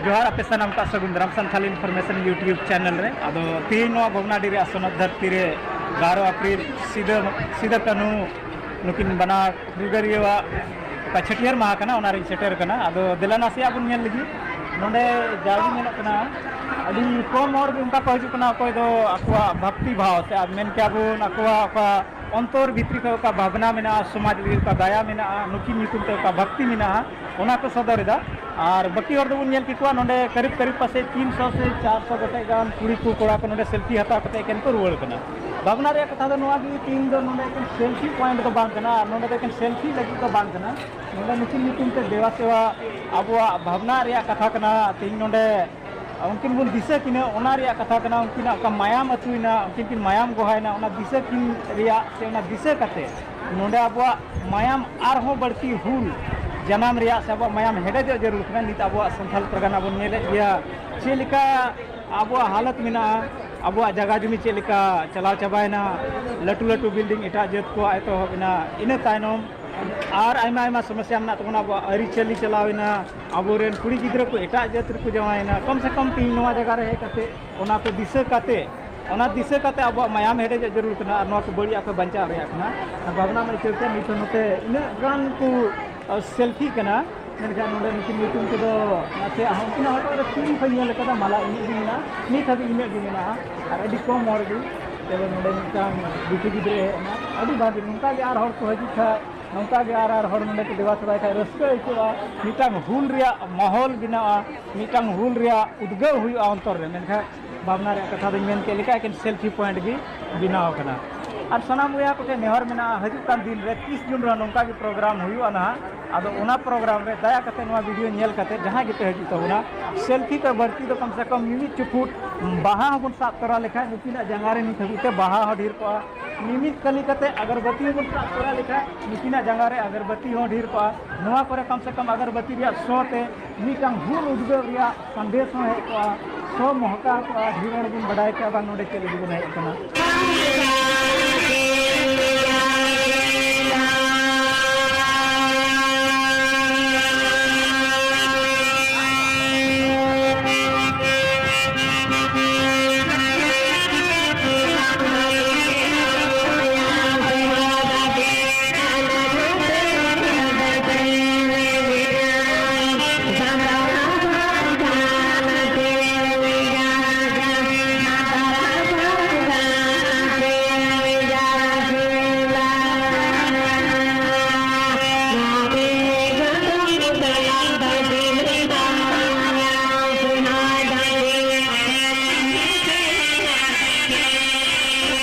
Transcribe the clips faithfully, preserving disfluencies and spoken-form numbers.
ᱡᱚᱦᱟᱨ ᱟᱯᱮ ᱥᱟᱱᱟᱢ ᱠᱚ ᱥᱟᱹᱜᱩᱱ ᱫᱟᱨᱟᱢ ᱥᱟᱱᱛᱷᱟᱞ ᱤᱱᱯᱷᱚᱨᱢᱮᱥᱚᱱ YouTube ᱪᱮᱱᱮᱞ ᱨᱮ᱾ ᱟᱫᱚ ᱛᱮᱦᱮᱧ ᱱᱚᱣᱟ ᱵᱷᱚᱜᱽᱱᱟᱰᱤ ᱨᱮ ᱥᱚᱱᱚᱛ ᱫᱷᱟᱹᱨᱛᱤ ᱨᱮ ᱵᱟᱨᱚ ᱟᱯᱨᱤᱞ ᱥᱤᱫᱟᱹ ᱥᱤᱫᱟᱹ ᱠᱟᱹᱱᱦᱩ ᱱᱩᱠᱤᱱ ᱵᱟᱱᱟᱨ ᱦᱩᱞᱜᱟᱹᱨᱤᱭᱟᱹᱣᱟᱜ ᱚᱠᱟ ᱪᱷᱟᱹᱴᱭᱟᱹᱨ ᱢᱟᱦᱟ ᱠᱟᱱᱟ, ᱚᱱᱟ ᱨᱤᱧ ᱥᱮᱴᱮᱨ ᱠᱟᱱᱟ᱾ ᱟᱫᱚ ᱫᱮᱞᱟ ᱱᱟᱥᱮᱭᱟᱜ ᱵᱚᱱ ᱧᱮᱞ ᱞᱮᱜᱮ᱾ ᱱᱚᱰᱮ ᱡᱟᱣᱜᱮ ᱧᱮᱞᱚᱜ ᱠᱟᱱᱟ, ᱟᱹᱰᱤ ᱠᱚᱢ ᱦᱚᱲ ᱜᱮ ᱚᱱᱠᱟ ᱠᱚ ᱦᱤᱡᱩᱜ ᱠᱟᱱᱟ, ᱚᱠᱚᱭ ᱫᱚ ᱟᱠᱚᱣᱟᱜ ᱵᱷᱚᱠᱛᱤ ᱵᱷᱟᱣ ᱥᱮ ᱟᱨ ᱢᱮᱱ ᱠᱮᱭᱟ ᱵᱚᱱ ᱟᱠᱚᱣᱟᱜ ᱚᱠᱟ ᱚᱱᱛᱚᱨ ᱵᱷᱤᱛᱨᱤ ᱠᱷᱚᱱ ᱚᱠᱟ ᱵᱷᱟᱵᱽᱱᱟ ᱢᱮᱱᱟᱜᱼᱟ, ᱥᱚᱢᱟᱡᱽ ᱞᱟᱹᱜᱤᱫ ᱚᱠᱟ ᱫᱟᱭᱟ ᱢᱮᱱᱟᱜᱼᱟ, ᱱᱩᱠᱤᱱ ᱧᱩᱛᱩᱢ ᱛᱮ ᱚᱠᱟ ᱵᱷᱚᱠᱛᱤ ᱢᱮᱱᱟᱜᱼᱟ, ᱚᱱᱟ ᱠᱚ ᱥᱚᱫᱚᱨ ᱮᱫᱟ᱾ ᱟᱨ ᱵᱟᱹᱠᱤ ᱦᱚᱲ ᱫᱚᱵᱚᱱ ᱧᱮᱞ ᱠᱮᱫ ᱠᱚᱣᱟ, ᱱᱚᱰᱮ ᱠᱟᱹᱨᱤᱵ ᱠᱟᱹᱨᱤᱵ ᱯᱟᱥᱮᱡ ᱛᱤᱱ ᱥᱚ ᱥᱮ ᱪᱟᱨ ᱥᱚ ᱜᱚᱴᱮᱡ ᱜᱟᱱ ᱠᱩᱲᱤ ᱠᱚ ᱠᱚᱲᱟ ᱠᱚ ᱱᱚᱰᱮ ᱥᱮᱞᱯᱷᱤ ᱦᱟᱛᱟᱣ ᱠᱟᱛᱮ ᱮᱠᱮᱱ ᱠᱚ ᱨᱩᱣᱟᱹᱲ ᱠᱟᱱᱟ᱾ ᱵᱷᱟᱵᱽᱱᱟ ᱨᱮᱭᱟᱜ ᱠᱟᱛᱷᱟ ᱫᱚ ᱱᱚᱣᱟ ᱜᱮ, ᱛᱮᱦᱮᱧ ᱫᱚ ᱱᱚᱰᱮ ᱮᱠᱮᱱ ᱥᱮᱞᱯᱷᱤ ᱯᱚᱭᱮᱱᱴ ᱫᱚ ᱵᱟᱝ ᱠᱟᱱᱟ, ᱟᱨ ᱱᱚᱰᱮ ᱫᱚ ᱮᱠᱮᱱ ᱥᱮᱞᱯᱷᱤ ᱞᱟᱹᱜᱤᱫ ᱫᱚ ᱵᱟᱝ ᱠᱟᱱᱟ᱾ ᱱᱚᱰᱮ ᱱᱩᱠᱤᱱ ᱧᱩᱛᱩᱢ ᱛᱮ ᱫᱮᱵᱟ ᱥᱮᱵᱟ ᱟᱵᱚᱣᱟᱜ ᱵᱷᱟᱵᱽᱱᱟ ᱨᱮᱭᱟᱜ ᱠᱟᱛᱷᱟ ᱠᱟᱱᱟ᱾ ᱛᱮᱦᱮᱧ ᱱᱚᱰᱮ ᱩᱱᱠᱤᱱ ᱵᱚᱱ ᱫᱤᱥᱟᱹ ᱠᱤᱱᱟ, ᱚᱱᱟ ᱨᱮᱭᱟᱜ ᱠᱟᱛᱷᱟ ᱠᱟᱱᱟ᱾ ᱩᱱᱠᱤᱱᱟᱜ ᱚᱠᱟ ᱢᱟᱭᱟᱢ ᱟᱹᱛᱩᱭᱮᱱᱟ, ᱩᱱᱠᱤᱱ ᱠᱤᱱ ᱢᱟᱭᱟᱢ ᱜᱚᱦᱟᱭᱮᱱᱟ, ᱚᱱᱟ ᱫᱤᱥᱟᱹ ᱠᱤᱱ ᱨᱮᱭᱟᱜ ᱥᱮ ᱚᱱᱟ ᱫᱤᱥᱟᱹ ᱠᱟᱛᱮ ᱱᱚᱰᱮ ᱟᱵᱚᱣᱟᱜ ᱢᱟᱭᱟᱢ ᱟᱨᱦᱚᱸ ᱵᱟᱹᱲᱛᱤ ᱦᱩᱞ ᱡᱟᱱᱟᱢ ᱨᱮᱭᱟᱜ ᱥᱮ ᱟᱵᱚᱣᱟᱜ ᱢᱟᱭᱟᱢ ᱦᱮᱰᱮᱡᱚᱜ ᱡᱟᱹᱨᱩᱲ ᱠᱟᱱᱟ᱾ ᱱᱤᱛ ᱟᱵᱚᱣᱟᱜ ᱥᱟᱱᱛᱟᱲ ᱯᱟᱨᱜᱟᱱᱟ ᱵᱚᱱ ᱧᱮᱞᱮᱫ ᱜᱮᱭᱟ ᱪᱮᱫ ᱞᱮᱠᱟ ᱟᱵᱚᱣᱟᱜ ᱦᱟᱞᱚᱛ ᱢᱮᱱᱟᱜᱼᱟ, ᱟᱵᱚᱣᱟᱜ ᱡᱟᱭᱜᱟ ᱡᱩᱢᱤ ᱪᱮᱫ ᱞᱮᱠᱟ ᱪᱟᱞᱟᱣ ᱪᱟᱵᱟᱭᱮᱱᱟ, ᱞᱟᱹᱴᱩ ᱞᱟᱹᱴᱩ ᱵᱤᱞᱰᱤᱝ ᱮᱴᱟᱜ ᱡᱟᱹᱛ ᱠᱚᱣᱟᱜ ᱮᱛᱚᱦᱚᱵ ᱮᱱᱟ, ᱤᱱᱟᱹ ᱛᱟᱭᱱᱚᱢ ᱟᱨ ᱟᱭᱢᱟ ᱟᱭᱢᱟ ᱥᱚᱢᱚᱥᱥᱟ ᱢᱮᱱᱟᱜ ᱛᱟᱵᱚᱱᱟ᱾ ᱟᱵᱚᱣᱟᱜ ᱟᱹᱨᱤᱪᱟᱹᱞᱤ ᱪᱟᱞᱟᱣ ᱮᱱᱟ, ᱟᱵᱚᱨᱮᱱ ᱠᱩᱲᱤ ᱜᱤᱫᱽᱨᱟᱹ ᱠᱚ ᱮᱴᱟᱜ ᱡᱟᱹᱛ ᱨᱮᱠᱚ ᱡᱟᱶᱟᱭᱮᱱᱟ᱾ ᱠᱚᱢ ᱥᱮ ᱠᱚᱢ ᱛᱮᱦᱮᱧ ᱱᱚᱣᱟ ᱡᱟᱭᱜᱟ ᱨᱮ ᱦᱮᱡ ᱠᱟᱛᱮ ᱚᱱᱟ ᱠᱚ ᱫᱤᱥᱟᱹ ᱠᱟᱛᱮ, ᱚᱱᱟ ᱫᱤᱥᱟᱹ ᱠᱟᱛᱮ ᱟᱵᱚᱣᱟᱜ ᱢᱟᱭᱟᱢ ᱦᱮᱰᱮᱡᱚᱜ ᱡᱟᱹᱨᱩᱲ ᱠᱟᱱᱟ ᱟᱨ ᱱᱚᱣᱟ ᱠᱚ ᱵᱟᱹᱲᱤᱡ ᱟᱜ ᱠᱷᱚᱱ ᱵᱟᱧᱪᱟᱣ ᱨᱮᱭᱟᱜ ᱠᱟᱱᱟ᱾ ᱟᱨ ᱵᱷᱟᱵᱽᱱᱟ ᱢᱟ ᱟᱹᱭᱠᱟᱹᱣ ᱛᱮ ᱱᱤᱛ ᱦᱚᱸ ᱱᱚᱛᱮ ᱤᱱᱟᱹᱜ ᱜᱟᱱ ᱠᱚ ᱥᱮᱞᱯᱷᱤ ᱠᱟᱱᱟ, ᱢᱮᱱᱠᱷᱟᱱ ᱱᱚᱰᱮ ᱱᱩᱠᱤᱱ ᱧᱩᱛᱩᱢ ᱛᱮᱫᱚ ᱱᱟᱥᱮᱭᱟᱜ ᱦᱚᱸ ᱩᱱᱠᱤᱱᱟᱜ ᱦᱚᱴᱚᱜ ᱨᱮ ᱛᱤᱱ ᱠᱷᱚᱱ ᱧᱮᱞ ᱠᱟᱫᱟ ᱢᱟᱞᱟ ᱤᱱᱟᱹᱜ ᱜᱮ ᱢᱮᱱᱟᱜᱼᱟ, ᱱᱤᱛ ᱦᱟᱹᱵᱤᱡ ᱤᱱᱟᱹᱜ ᱜᱮ ᱢᱮᱱᱟᱜᱼᱟ᱾ ᱟᱨ ᱟᱹᱰᱤ ᱠᱚᱢ ᱦᱚᱲ ᱜᱮ᱾ ᱛᱚᱵᱮ ᱱᱚᱰᱮ ᱢᱤᱫᱴᱟᱝ ᱵᱤᱴᱤ ᱜᱤᱫᱽᱨᱟᱹ ᱦᱮᱡ ᱮᱱᱟ, ᱟᱹᱰᱤ ᱵᱷᱟᱹᱜᱤ᱾ ᱱᱚᱝᱠᱟ ᱜᱮ ᱟᱨ ᱦᱚᱲ ᱠᱚ ᱦᱤᱡᱩᱜ ᱠᱷᱟᱡ, ᱱᱚᱝᱠᱟ ᱜᱮ ᱟᱨ ᱟᱨ ᱦᱚᱲ ᱱᱚᱰᱮ ᱠᱚ ᱫᱮᱵᱟ ᱥᱮᱵᱟᱭ ᱠᱷᱟᱡ ᱨᱟᱹᱥᱠᱟᱹ ᱟᱹᱭᱠᱟᱹᱜᱼᱟ, ᱢᱤᱫᱴᱟᱝ ᱦᱩᱞ ᱨᱮᱭᱟᱜ ᱢᱟᱦᱚᱞ ᱵᱮᱱᱟᱣᱟ, ᱢᱤᱫᱴᱟᱝ ᱦᱩᱞ ᱨᱮᱭᱟᱜ ᱩᱫᱽᱜᱟᱹᱣ ᱦᱩᱭᱩᱜᱼᱟ ᱚᱱᱛᱚᱨ ᱨᱮ᱾ ᱢᱮᱱᱠᱷᱟᱱ ᱵᱷᱟᱵᱽᱱᱟ ᱨᱮᱭᱟᱜ ᱠᱟᱛᱷᱟ ᱫᱚᱧ ᱢᱮᱱ ᱠᱮᱫ ᱞᱮᱠᱟ ᱮᱠᱮᱱ ᱥᱮᱞᱯᱷᱤ ᱯᱚᱭᱮᱱᱴ ᱜᱮ ᱵᱮᱱᱟᱣ ᱟᱠᱟᱱᱟ᱾ ᱟᱨ ᱥᱟᱱᱟᱢ ᱵᱚᱭᱦᱟ ᱠᱚᱴᱷᱮᱱ ᱱᱮᱦᱚᱨ ᱢᱮᱱᱟᱜᱼᱟ, ᱦᱤᱡᱩᱜ ᱠᱟᱱ ᱫᱤᱱ ᱨᱮ ᱛᱤᱥ ᱡᱩᱱ ᱨᱮᱦᱚᱸ ᱱᱚᱝᱠᱟ ᱜᱮ ᱯᱨᱳᱜᱨᱟᱢ ᱦᱩᱭᱩᱜᱼᱟ ᱱᱟᱦᱟᱜ᱾ ᱟᱫᱚ ᱚᱱᱟ ᱯᱨᱳᱜᱨᱟᱢ ᱨᱮ ᱫᱟᱭᱟ ᱠᱟᱛᱮ ᱱᱚᱣᱟ ᱵᱷᱤᱰᱤᱭᱳ ᱧᱮᱞ ᱠᱟᱛᱮ ᱡᱟᱦᱟᱸᱭ ᱜᱮᱯᱮ ᱦᱤᱡᱩᱜ ᱛᱟᱵᱚᱱᱟ, ᱥᱮᱞᱯᱷᱤ ᱠᱚ ᱵᱟᱹᱲᱛᱤ ᱫᱚ ᱠᱚᱢ ᱥᱮ ᱠᱚᱢ ᱢᱤᱢᱤᱫ ᱪᱩᱯᱩᱫ ᱵᱟᱦᱟ ᱦᱚᱸᱵᱚᱱ ᱥᱟᱵ ᱛᱚᱨᱟ ᱞᱮᱠᱷᱟᱱ ᱱᱩᱠᱤᱱᱟᱜ ᱡᱟᱸᱜᱟ ᱨᱮ ᱱᱤᱛ ᱦᱟᱹᱵᱤᱡ ᱛᱮ ᱵᱟᱦᱟ ᱦᱚᱸ ᱰᱷᱮᱨ ᱠᱚᱜᱼᱟ᱾ ᱢᱤᱢᱤᱫ ᱠᱟᱹᱞᱤ ᱠᱟᱛᱮ ᱟᱜᱚᱨᱵᱟᱹᱛᱤ ᱦᱚᱸᱵᱚᱱ ᱥᱟᱵ ᱛᱚᱨᱟ ᱞᱮᱠᱷᱟᱱ ᱱᱩᱠᱤᱱᱟᱜ ᱡᱟᱸᱜᱟ ᱨᱮ ᱟᱜᱚᱨᱵᱟᱹᱛᱤ ᱦᱚᱸ ᱰᱷᱮᱨ ᱠᱚᱜᱼᱟ᱾ ᱱᱚᱣᱟ ᱠᱚᱨᱮ ᱠᱚᱢ ᱥᱮ ᱠᱚᱢ ᱟᱜᱚᱨᱵᱟᱹᱛᱤ ᱨᱮᱭᱟᱜ ᱥᱚ ᱛᱮ ᱢᱤᱫᱴᱟᱝ ᱦᱩᱞ ᱩᱫᱽᱜᱟᱹᱣ ᱨᱮᱭᱟᱜ ᱥᱟᱸᱫᱮᱥ ᱦᱚᱸ ᱦᱮᱡ ᱠᱚᱜᱼᱟ, ᱥᱚ ᱢᱚᱦᱠᱟ ᱠᱚᱜᱼᱟ, ᱰᱷᱮᱨ ᱦᱚᱲ ᱵᱚᱱ ᱵᱟᱰᱟᱭ ᱠᱮᱭᱟ ᱵᱟᱝ ᱱᱚᱰᱮ ᱪᱮᱫ ᱞᱟᱹᱜᱤᱫ ᱵᱚᱱ ᱦᱮᱡ ᱟᱠᱟᱱᱟ᱾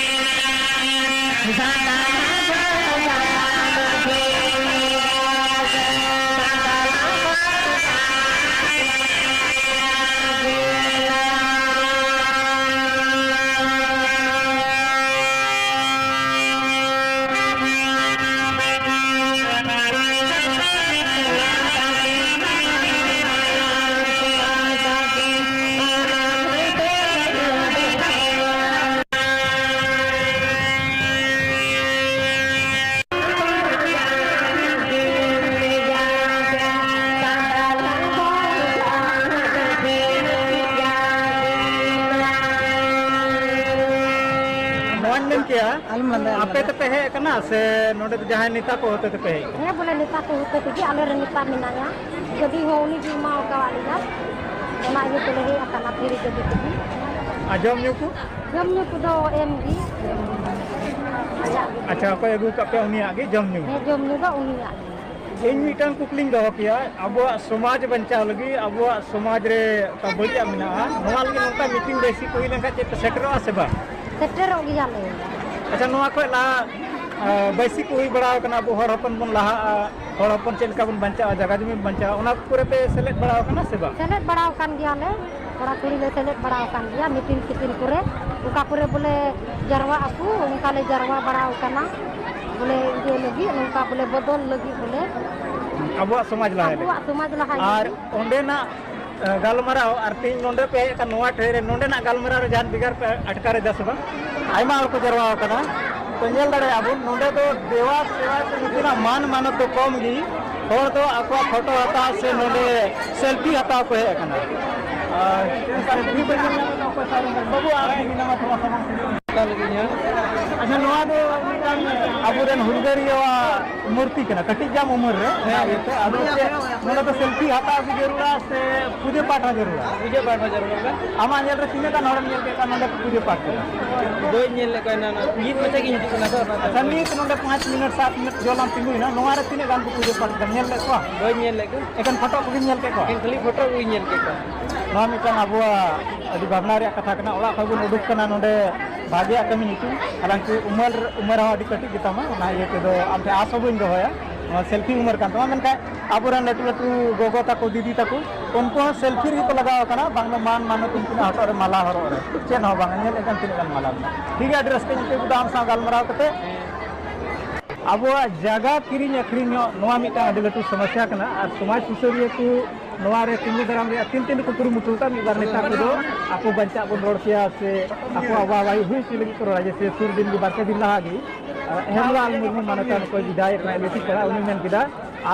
ᱠᱮᱭᱟ᱾ ᱟᱞᱚᱢ ᱞᱟᱸᱫᱟᱭᱟ, ᱟᱞᱚᱢ ᱟᱯᱮ ᱞᱟᱸᱫᱟᱭᱟ᱾ ᱛᱮᱯᱮ ᱦᱮᱡ ᱟᱠᱟᱱᱟ ᱥᱮ ᱱᱚᱰᱮ ᱫᱚ ᱡᱟᱦᱟᱸᱭ ᱱᱮᱛᱟ ᱠᱚ ᱦᱚᱛᱮ ᱛᱮᱯᱮ ᱦᱮᱡ ᱟᱠᱟᱱᱟ? ᱦᱮᱸ, ᱵᱚᱞᱮ ᱱᱮᱛᱟ ᱠᱚ ᱦᱚᱛᱮ ᱛᱮᱜᱮ, ᱟᱞᱮᱨᱮᱱ ᱱᱮᱛᱟ ᱢᱮᱱᱟᱭᱟ, ᱜᱟᱹᱰᱤ ᱦᱚᱸ ᱩᱱᱤ ᱜᱮ ᱮᱢᱟᱣ ᱟᱠᱟᱣᱟᱫ ᱞᱮᱭᱟ, ᱚᱱᱟ ᱤᱭᱟᱹ ᱛᱮᱞᱮ ᱦᱮᱡ ᱟᱠᱟᱱᱟ ᱯᱷᱮᱨᱤ ᱜᱟᱹᱰᱤ ᱛᱮᱜᱮ᱾ ᱟᱨ ᱡᱚᱢ ᱧᱩ ᱠᱚ? ᱡᱚᱢ ᱧᱩ ᱠᱚᱫᱚ ᱮᱢ ᱜᱮ, ᱟᱡᱟᱜ ᱜᱮ᱾ ᱟᱪᱪᱷᱟ, ᱚᱠᱚᱭ ᱟᱹᱜᱩ ᱟᱠᱟᱫ ᱯᱮᱭᱟ ᱩᱱᱤᱭᱟᱜ ᱜᱮ ᱡᱚᱢ ᱧᱩ? ᱦᱮᱸ, ᱡᱚᱢ ᱧᱩ ᱫᱚ ᱩᱱᱤᱭᱟᱜ ᱜᱮ᱾ ᱤᱧ ᱢᱤᱫᱴᱟᱝ ᱠᱩᱠᱞᱤᱧ ᱫᱚᱦᱚ ᱠᱮᱭᱟ, ᱟᱵᱚᱣᱟᱜ ᱥᱚᱢᱟᱡᱽ ᱵᱟᱧᱪᱟᱣ ᱞᱟᱹᱜᱤᱫ, ᱟᱵᱚᱣᱟᱜ ᱥᱚᱢᱟᱡᱽ ᱨᱮ ᱚᱠᱟ ᱵᱟᱹᱲᱤᱡᱟᱜ ᱢᱮᱱᱟᱜᱼᱟ, ᱱᱚᱣᱟ ᱞᱟᱹᱜᱤᱫ ᱱᱚᱝᱠᱟ ᱢᱤᱴᱤᱝ ᱵᱟᱹᱭᱥᱤ ᱠᱚ ᱦᱩᱭ ᱞᱮᱱᱠᱷᱟᱱ ᱪᱮᱫ ᱯᱮ ᱥᱮᱴᱮᱨᱚᱜᱼᱟ ᱥᱮ ᱵᱟᱝ? ᱥᱮᱴᱮᱨᱚᱜ ᱜᱮᱭᱟᱞᱮ᱾ ᱟᱪᱪᱷᱟ, ᱱᱚᱣᱟ ᱠᱷᱚᱡ ᱞᱟᱦᱟ, ᱟ, ᱵᱟᱹᱭᱥᱤ ᱠᱚ ᱦᱩᱭ ᱵᱟᱲᱟ ᱟᱠᱟᱱᱟ, ᱟᱵᱚ ᱦᱚᱲ ᱦᱚᱯᱚᱱ ᱵᱚᱱ ᱞᱟᱦᱟᱜᱼᱟ, ᱦᱚᱲ ᱦᱚᱯᱚᱱ ᱪᱮᱫ ᱞᱮᱠᱟ ᱵᱚᱱ ᱵᱟᱧᱪᱟᱜᱼᱟ, ᱡᱟᱭᱜᱟ ᱡᱚᱢᱤ ᱵᱚᱱ ᱵᱟᱧᱪᱟᱜᱼᱟ, ᱚᱱᱟ ᱠᱚᱨᱮ ᱯᱮ ᱥᱮᱞᱮᱫ ᱵᱟᱲᱟ ᱟᱠᱟᱱᱟ ᱥᱮ ᱵᱟᱝ? ᱥᱮᱞᱮᱫ ᱵᱟᱲᱟ ᱟᱠᱟᱱ ᱜᱮᱭᱟᱞᱮ, ᱠᱚᱲᱟ ᱠᱩᱲᱤ ᱞᱮ ᱥᱮᱞᱮᱫ ᱵᱟᱲᱟ ᱟᱠᱟᱱ ᱜᱮᱭᱟ, ᱢᱤᱴᱤᱝ ᱯᱷᱤᱴᱤᱝ ᱠᱚᱨᱮ, ᱚᱠᱟ ᱠᱚᱨᱮ ᱵᱚᱞᱮ ᱡᱟᱨᱣᱟᱜ ᱟᱠᱚ, ᱚᱱᱠᱟ ᱞᱮ ᱡᱟᱨᱣᱟ ᱵᱟᱲᱟ ᱟᱠᱟᱱᱟ, ᱵᱚᱞᱮ ᱤᱭᱟᱹ ᱞᱟᱹᱜᱤᱫ, ᱱᱚᱝᱠᱟ ᱵᱚᱞᱮ ᱵᱚᱫᱚᱞ ᱞᱟᱹᱜᱤᱫ ᱵᱚᱞᱮ᱾ ᱟᱵᱚᱣᱟᱜ ᱥᱚᱢᱟᱡᱽ ᱞᱟᱦᱟ ᱞᱟᱹᱜᱤᱫ᱾ ᱟᱵᱚᱣᱟᱜ ᱥᱚᱢᱟᱡᱽ ᱞᱟᱦᱟ ᱟᱨ ᱞᱟᱹᱜᱤᱫ᱾ ᱚᱸᱰᱮᱱᱟᱜ, ᱮ, ᱜᱟᱞᱢᱟᱨᱟᱣ ᱟᱨ ᱛᱮᱦᱮᱧ ᱱᱚᱰᱮ ᱯᱮ ᱦᱮᱡ ᱟᱠᱟᱱ, ᱱᱚᱣᱟ ᱴᱷᱟᱹᱭ ᱨᱮ ᱱᱚᱰᱮᱱᱟᱜ ᱜᱟᱞᱢᱟᱨᱟᱣ ᱨᱮ ᱡᱟᱦᱟᱱ ᱵᱷᱮᱜᱟᱨ ᱯᱮ ᱟᱴᱠᱟᱨ ᱮᱫᱟ ᱥᱮ ᱵᱟᱝ? ᱟᱭᱢᱟ ᱦᱚᱲ ᱠᱚ ᱡᱟᱨᱣᱟ ᱟᱠᱟᱱᱟ᱾ ᱛᱚ, ᱧᱮᱞ ᱫᱟᱲᱮᱭᱟᱜᱼᱟ ᱵᱚᱱ, ᱱᱚᱰᱮ ᱫᱚ ᱫᱮᱣᱟ ᱥᱮᱣᱟ ᱥᱮ ᱱᱩᱠᱤᱱᱟᱜ ᱢᱟᱱ ᱢᱟᱱᱚᱛ ᱫᱚ ᱠᱚᱢ ᱜᱮ᱾ ᱦᱚᱲ ᱫᱚ ᱟᱠᱚᱣᱟᱜ ᱯᱷᱳᱴᱳ ᱦᱟᱛᱟᱣ ᱥᱮ ᱱᱚᱰᱮ ᱥᱮᱞᱯᱷᱤ ᱦᱟᱛᱟᱣ ᱠᱚ ᱦᱮᱡ ᱟᱠᱟᱱᱟ᱾ ᱟᱨ ᱥᱮᱞᱯᱷᱤ ᱵᱟᱹᱧ ᱧᱮᱞ ᱧᱟᱢ ᱮᱫᱟ, ᱚᱠᱚᱭ ᱥᱟᱶ ᱨᱮ? ᱵᱟᱹᱵᱩ, ᱟᱢ ᱜᱮ ᱢᱮᱱᱟᱢᱟ, ᱛᱷᱚᱲᱟ ᱥᱟᱢᱟᱝ ᱥᱮᱫ᱾ ᱟᱪᱪᱷᱟ, ᱱᱚᱣᱟ ᱫᱚ ᱢᱤᱫᱴᱟᱝ ᱟᱵᱚᱨᱮᱱ ᱦᱩᱞᱜᱟᱹᱨᱤᱭᱟᱹᱣᱟᱜ ᱢᱩᱨᱛᱤ ᱠᱟᱱᱟ, ᱠᱟᱹᱴᱤᱡ ᱜᱟᱱ ᱩᱢᱮᱨ ᱨᱮ᱾ ᱦᱮᱸ᱾ ᱚᱱᱟ ᱤᱭᱟᱹᱛᱮ ᱟᱫᱚ ᱪᱮᱫ, ᱱᱚᱰᱮ ᱫᱚ ᱥᱮᱞᱯᱷᱤ ᱦᱟᱛᱟᱣ ᱜᱮ ᱡᱟᱹᱨᱩᱲᱟ ᱥᱮ ᱯᱩᱡᱟᱹ ᱯᱟᱴ ᱦᱚᱸ ᱡᱟᱹᱨᱩᱲᱟ? ᱯᱩᱡᱟᱹ ᱯᱟᱴ ᱦᱚᱸ ᱡᱟᱹᱨᱩᱲᱟ᱾ ᱟᱢᱟᱜ ᱧᱮᱞ ᱨᱮ ᱛᱤᱱᱟᱹᱜ ᱜᱟᱱ ᱦᱚᱲᱮᱢ ᱧᱮᱞ ᱠᱮᱫ ᱠᱚᱣᱟ ᱱᱚᱰᱮ ᱠᱚ ᱯᱩᱡᱟᱹ ᱯᱟᱴ ᱠᱮᱫᱟ? ᱵᱟᱹᱧ ᱧᱮᱞ ᱞᱮᱫ ᱠᱚᱣᱟ, ᱮᱱᱟᱱ ᱱᱤᱛ ᱢᱟᱪᱷᱟ ᱜᱤᱧ ᱦᱤᱡᱩᱜ ᱠᱟᱱᱟ ᱛᱚ, ᱚᱱᱟᱛᱮ᱾ ᱟᱪᱪᱷᱟ, ᱱᱤᱛ ᱱᱚᱰᱮ ᱯᱟᱸᱪ ᱢᱤᱱᱤᱴ, ᱥᱟᱛ ᱢᱤᱱᱤᱴ ᱡᱚᱞᱟᱢ ᱛᱤᱸᱜᱩᱭᱮᱱᱟ, ᱱᱚᱣᱟ ᱨᱮ ᱛᱤᱱᱟᱹᱜ ᱜᱟᱱ ᱠᱚ ᱯᱩᱡᱟᱹ ᱯᱟᱴ ᱠᱮᱫᱟ, ᱧᱮᱞ ᱞᱮᱫ ᱠᱚᱣᱟ? ᱵᱟᱹᱧ ᱧᱮᱞ ᱞᱮᱫ ᱠᱚᱣᱟ᱾ ᱮᱠᱮᱱ ᱯᱷᱳᱴᱳ ᱠᱚᱜᱮᱧ ᱧᱮᱞ ᱠᱮᱫ ᱠᱚᱣᱟ᱾ ᱮᱠᱮᱱ ᱠᱷᱟᱹᱞᱤ ᱯᱷᱳᱴᱳ ᱠᱚᱜᱮᱧ ᱧᱮᱞ ᱠᱮᱫ ᱠᱚᱣᱟ᱾ ᱱᱚᱣᱟ ᱢᱤᱫᱴᱟᱝ ᱟᱵᱚᱣᱟᱜ ᱟᱹᱰᱤ ᱵᱷᱟᱵᱽᱱᱟ ᱨᱮᱭᱟᱜ ᱠᱟᱛᱷᱟ ᱠᱟᱱᱟ᱾ ᱚᱲᱟᱜ ᱠᱷᱚᱱ ᱵᱚᱱ ᱩᱰᱩᱠ ᱠᱟᱱᱟ ᱱᱚᱰᱮ ᱵᱷᱟᱜᱮᱭᱟᱜ ᱠᱟᱹᱢᱤ ᱧᱩᱛᱩᱢ, ᱦᱟᱞᱟᱝᱠᱤ ᱩᱢᱮᱨ, ᱩᱢᱮᱨ ᱦᱚᱸ ᱟᱹᱰᱤ ᱠᱟᱹᱴᱤᱡ ᱜᱮᱛᱟᱢᱟ, ᱚᱱᱟ ᱤᱭᱟᱹ ᱛᱮᱫᱚ ᱟᱢ ᱴᱷᱮᱱ ᱟᱥ ᱦᱚᱸ ᱵᱟᱹᱧ ᱫᱚᱦᱚᱭᱟ᱾ ᱱᱚᱣᱟ ᱥᱮᱞᱯᱷᱤ ᱩᱢᱮᱨ ᱠᱟᱱ ᱛᱟᱢᱟ, ᱢᱮᱱᱠᱷᱟᱱ ᱟᱵᱚᱨᱮᱱ ᱞᱟᱹᱴᱩ ᱞᱟᱹᱴᱩ ᱜᱚᱜᱚ ᱛᱟᱠᱚ, ᱫᱤᱫᱤ ᱛᱟᱠᱚ, ᱩᱱᱠᱩ ᱦᱚᱸ ᱥᱮᱞᱯᱷᱤ ᱨᱮᱜᱮ ᱠᱚ ᱞᱟᱜᱟᱣ ᱟᱠᱟᱱᱟ, ᱵᱟᱝ ᱫᱚ ᱢᱟᱱ ᱢᱟᱱᱚᱛ ᱩᱱᱠᱤᱱᱟᱜ ᱦᱚᱴᱚᱜ ᱨᱮ ᱢᱟᱞᱟ ᱦᱚᱨᱚᱜ ᱨᱮ ᱪᱮᱫ ᱦᱚᱸ ᱵᱟᱝ᱾ ᱧᱮᱞ ᱞᱮᱠᱷᱟᱱ ᱛᱤᱱᱟᱹᱜ ᱜᱟᱱ ᱢᱟᱞᱟ ᱢᱮᱱᱟᱜᱼᱟ᱾ ᱴᱷᱤᱠ ᱜᱮᱭᱟ, ᱟᱹᱰᱤ ᱨᱟᱹᱥᱠᱟᱹᱧ ᱟᱹᱭᱠᱟᱹᱣ ᱠᱮᱫᱟ ᱟᱢ ᱥᱟᱶ ᱜᱟᱞᱢᱟᱨᱟᱣ ᱠᱟᱛᱮ᱾ ᱟᱵᱚᱣᱟᱜ ᱡᱟᱭᱜᱟ ᱠᱤᱨᱤᱧ ᱟᱹᱠᱷᱨᱤᱧ ᱦᱚᱸ ᱱᱚᱣᱟ ᱢᱤᱫᱴᱟᱝ ᱟᱹᱰᱤ ᱞᱟᱹᱴᱩ ᱥᱚᱢᱚᱥᱥᱟ ᱠᱟᱱᱟ, ᱟᱨ ᱥᱚᱢᱟᱡᱽ ᱥᱩᱥᱟᱹᱨᱤᱭᱟᱹ ᱠᱚ ᱱᱚᱣᱟ ᱨᱮ ᱛᱤᱸᱜᱩ ᱫᱟᱨᱟᱢ ᱨᱮᱭᱟᱜ ᱛᱤᱱ ᱛᱤᱱ ᱠᱚ ᱠᱩᱨᱩᱢᱩᱴᱩ ᱟᱠᱟᱫ, ᱢᱤᱫ ᱵᱟᱨ ᱱᱮᱛᱟ ᱠᱚᱫᱚ ᱟᱠᱚ ᱵᱟᱧᱪᱟᱜ ᱵᱚᱱ ᱨᱚᱲ ᱠᱮᱭᱟ ᱥᱮ ᱟᱠᱚᱣᱟᱜ ᱣᱟᱦ ᱣᱟᱦᱤ ᱦᱩᱭ ᱦᱚᱪᱚ ᱞᱟᱹᱜᱤᱫ ᱠᱚ ᱨᱚᱲᱟ᱾ ᱡᱮᱭᱥᱮ ᱥᱩᱨ ᱫᱤᱱ ᱜᱮ, ᱵᱟᱨ ᱯᱮ ᱫᱤᱱ ᱞᱟᱦᱟ ᱜᱮ, ᱟᱨ ᱦᱮᱢᱞᱟᱞ ᱢᱩᱨᱢᱩ ᱢᱟᱱᱚᱛᱟᱱ ᱚᱠᱚᱭ ᱵᱤᱫᱷᱟᱭᱚᱠ ᱠᱟᱱᱟᱭ, ᱞᱤᱴᱤ ᱯᱟᱲᱟ, ᱩᱱᱤ ᱢᱮᱱ ᱠᱮᱫᱟ,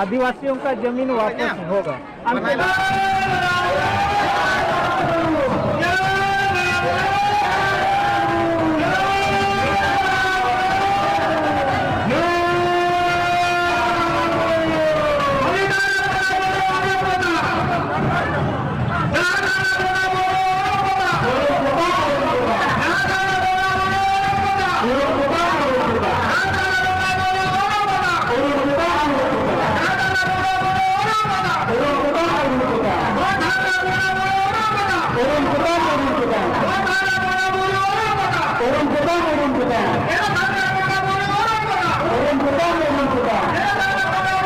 "ᱟᱹᱫᱤᱵᱟᱹᱥᱤᱭᱚᱝ ᱠᱟ ᱡᱟᱢᱤᱱ ᱣᱟᱯᱚᱥ ᱦᱳᱜᱟ, ᱟᱢ ᱪᱮᱫ